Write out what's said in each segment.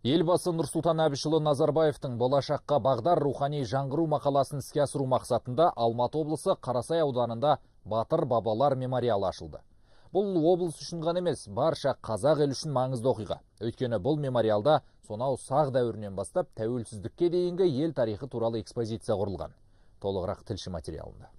Елбасы Нұрсұлтан Әбішұлы Назарбаевтың «Болашаққа бағдар: рухани жаңғыру» мақаласын іске асыру мақсатында Алматы облысы Қарасай ауданында Батыр бабалар мемориалы ашылды. Бұл облыс үшін ғана емес, барша қазақ елі үшін маңызды оқиға. Өйткені бұл мемориалда сонау сақ дәуірінен бастап тәуелсіздікке дейінгі ел тарихы туралы экспозиция құрылған. Толығырақ тілші материалында.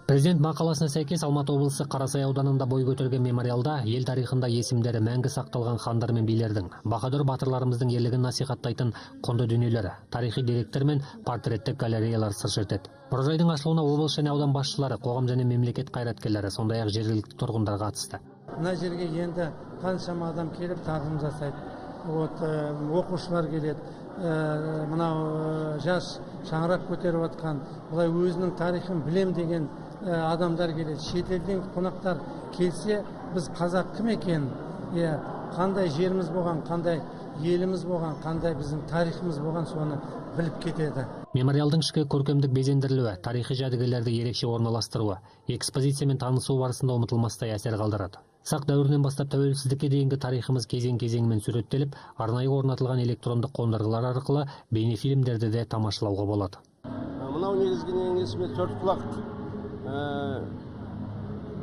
Президент мақаласына сәйкес, Алматы облысы Қарасай ауданында бой көтерген мемориалда ел тарихында есімдері мәңгі сақталған хандар мен билердің, баһадүр батырларымыздың ерлігін насихаттайтын құнды дүниелер, тарихи деректер мен портреттік галереялар сыр шертеді. Мұражайдың ашылуына облыс және аудан басшылары, қоғам және мемлекет қайраткерлері, сондай-ақ жергілікті тұрғындар қатысты. Мына жерге енді қаншама адам келіп, тағзым жасайды. Вот оқушылар келеді, мынау жас шаңырақ көтеріп жатқан, былай өзінің тарихын білем деген адамдар келеді. Шетелден қонақтар келсе, біз қазақ кім екенін, иә, қандай жеріміз болған, қандай еліміз болған, қандай біздің тарихымыз болған, соны біліп кетеді. Мемориалдың ішкі көркемдік безендірілуі, тарихи жәдігерлерді ерекше орналастыруы экспозициямен танысу барысында ұмытылмастай әсер қалдырады. Сақ дәуірінен бастап тәуелсіздікке дейінгі тарихымыз кезең-кезеңімен суреттеліп, арнайы орнатылған электрондық қондырғылар арқылы бейнефильмдерді де тамашалауға болады. Мынау негізгі несіме төрт құлақ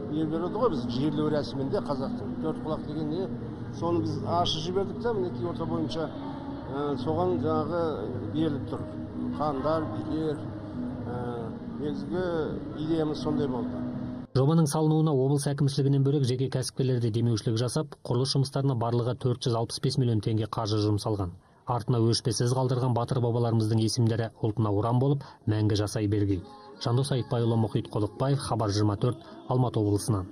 не береді ғой, біз жерлеу рәсімінде қазақтың төрт құлақ деген не, соны біз ашып жібердік та, мінекей, орта бойынша соған жаңағы беріліп тұр хандар, билер. Негізгі идеямыз сондай болды. Жобаның салынуына облыс әкімшілігінен бөлек жеке кәсіпкерлер де демеушілік жасап, құрылыс жұмыстарына барлығы 465 миллион теңге қаржы жұмсалған. Артына өшпес із қалдырған батыр бабаларымыздың есімдері ұлтына ұран болып, мәңгі жасай бергей. Жандос Айтбайұлы, Мұхит Қодықбаев, Хабар 24, Алматы облысынан.